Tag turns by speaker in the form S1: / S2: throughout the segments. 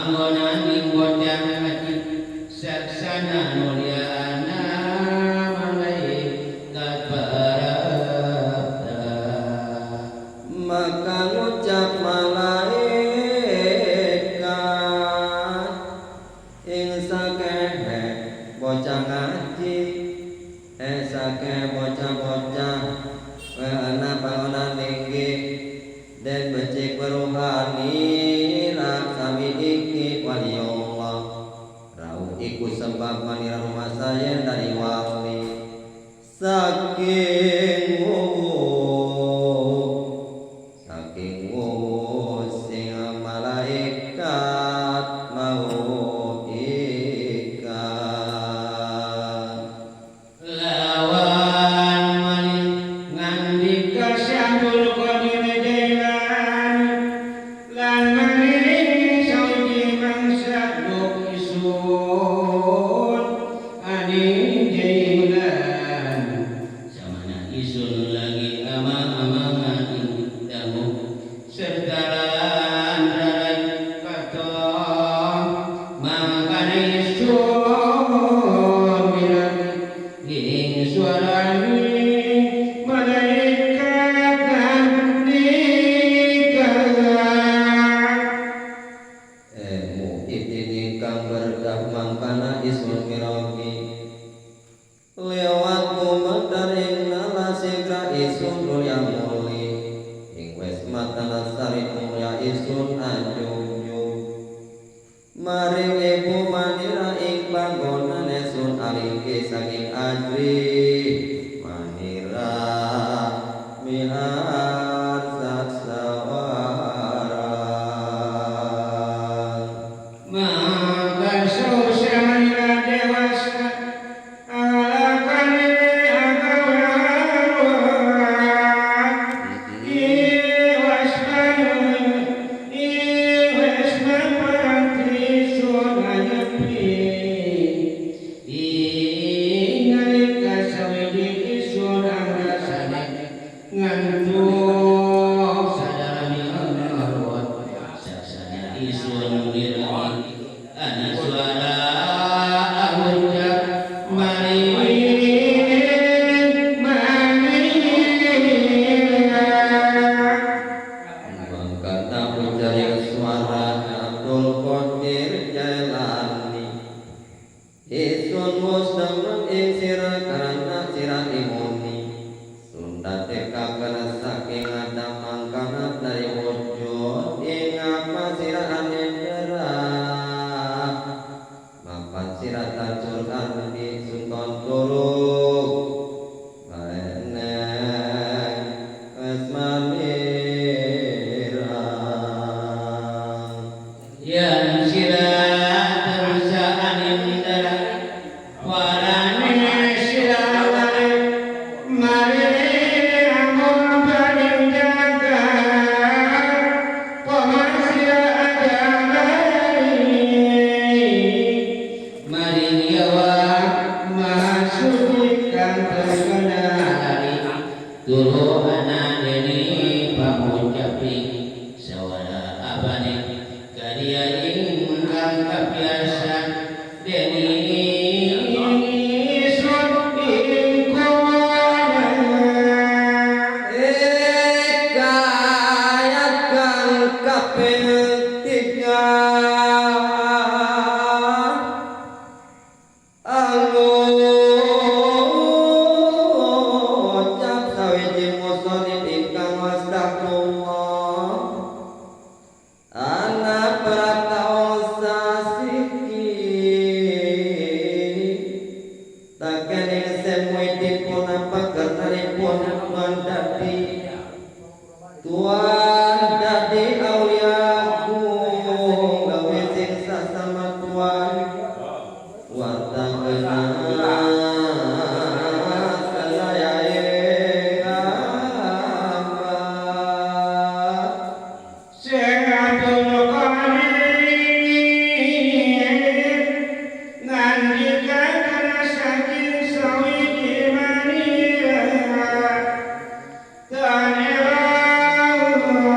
S1: Panggonaning bocah ngaji saksana mulyana malaikat parapta.
S2: Maka ngucap malaikat ing sakehe bocah ngaji, sake bocah-bocah ana panggonan tinggi dan becik beruhani sami iki waliullah rauh iku sebab manira rumah saya dari wali saking wuh sing malaikat mau ikan.
S1: Lawan malih ngandika Syabdul Qadir Jailani lan maring sawiji mangsa duk isun ani Jailan samana isun lagi amang-amangan ing dangu serta lan rarai katon mangkane isun miragi ing suarane malaikat ngandika.
S2: Muhyiddin ingkang berkah mangkana isun miragi lewat gumedar ing nala sigra isun mulya muli ing wes matana sari mulya isun anjungjung maring ibu manira ing panggonane sun alinggi saking ajri manira mihar saksawarang.
S1: Maka saur manira dewasa alakane agawa iwasmanu iwasma parang trisun anyepi ing nalika sawiji isun angrasane ngantuk sadalami ngarwat saksana isun miragi ana suara ngucap maring manira.
S2: Mangkana ujaring suara Abdul Qadir Jailani, isun wus demen ing sira karena sira imuni sun dadekaken saking adam mangkana dari wujud ing apa sira ane derah mapan sira tancur andi sun kon turu baeneng wes manira.
S1: Yang sira terus anindara warane sira ware mari amur paring jaga poma sira aja mari maring yawa mahasuci kang terkenal turu ana dene pangucapi sawara abane karya ingkang kabiasa dene isun ing kono.
S2: Kaya kang kaping tiga angucap sawiji musonif ingkang astagfirullah ana prataosa siki takening semuidipun apa kertanipun tuan dadi aulia agung gawe sing sasama tuan warta kena salaya ing ambat.
S1: Syekh Abdul Qadir ngandika kana saking sawiji manira tane wau.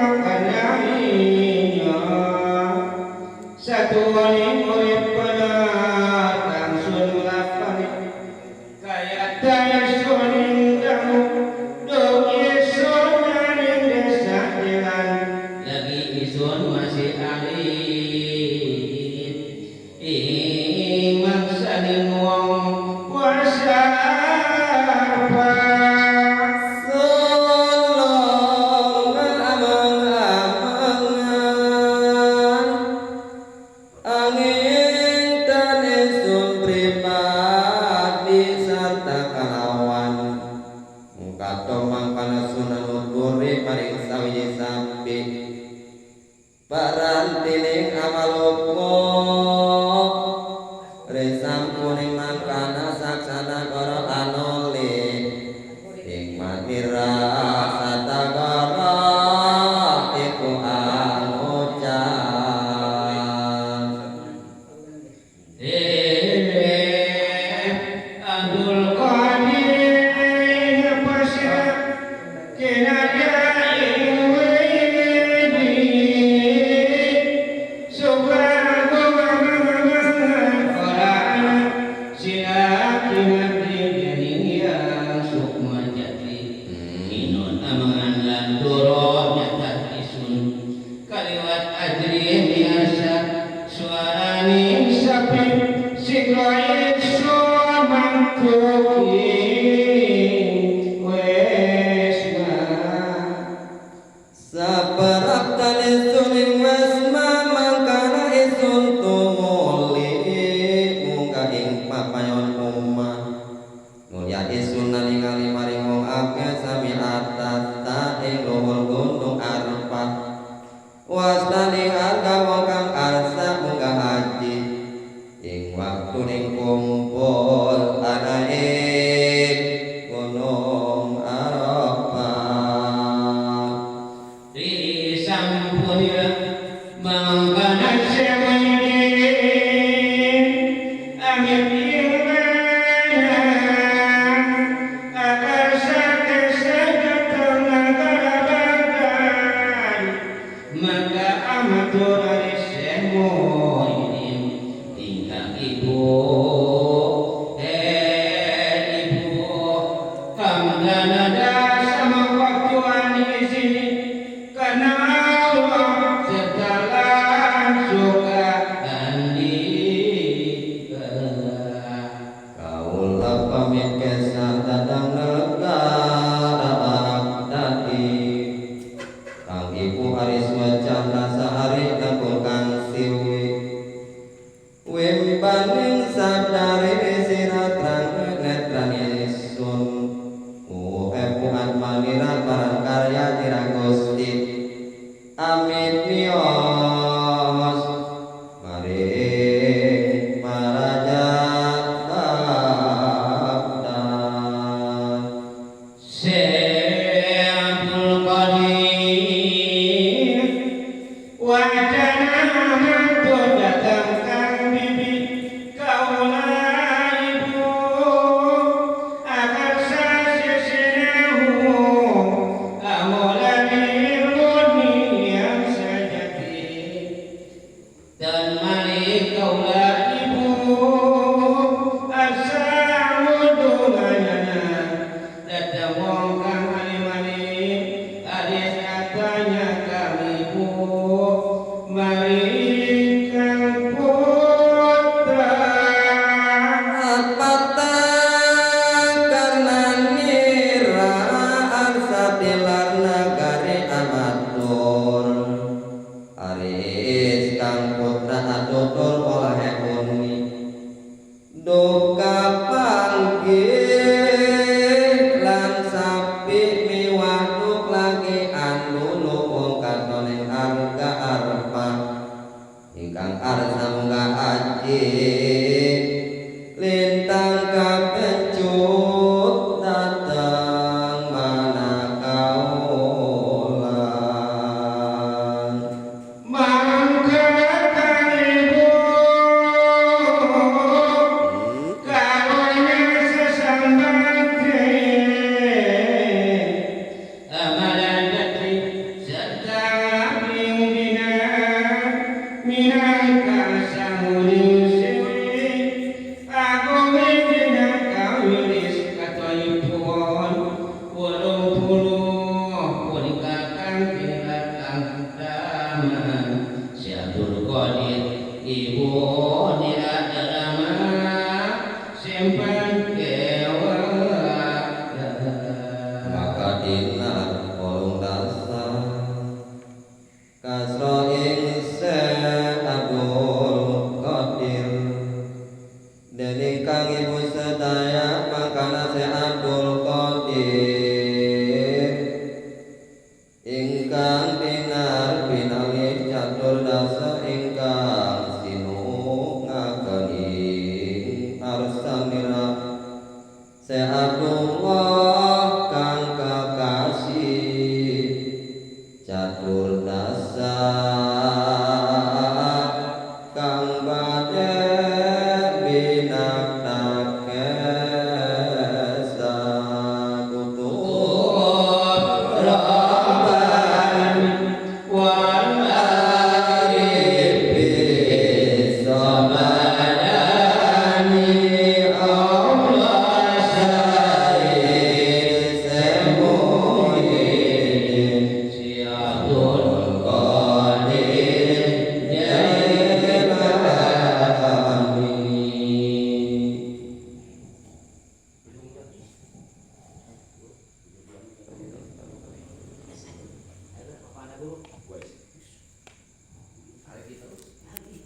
S2: Ingkang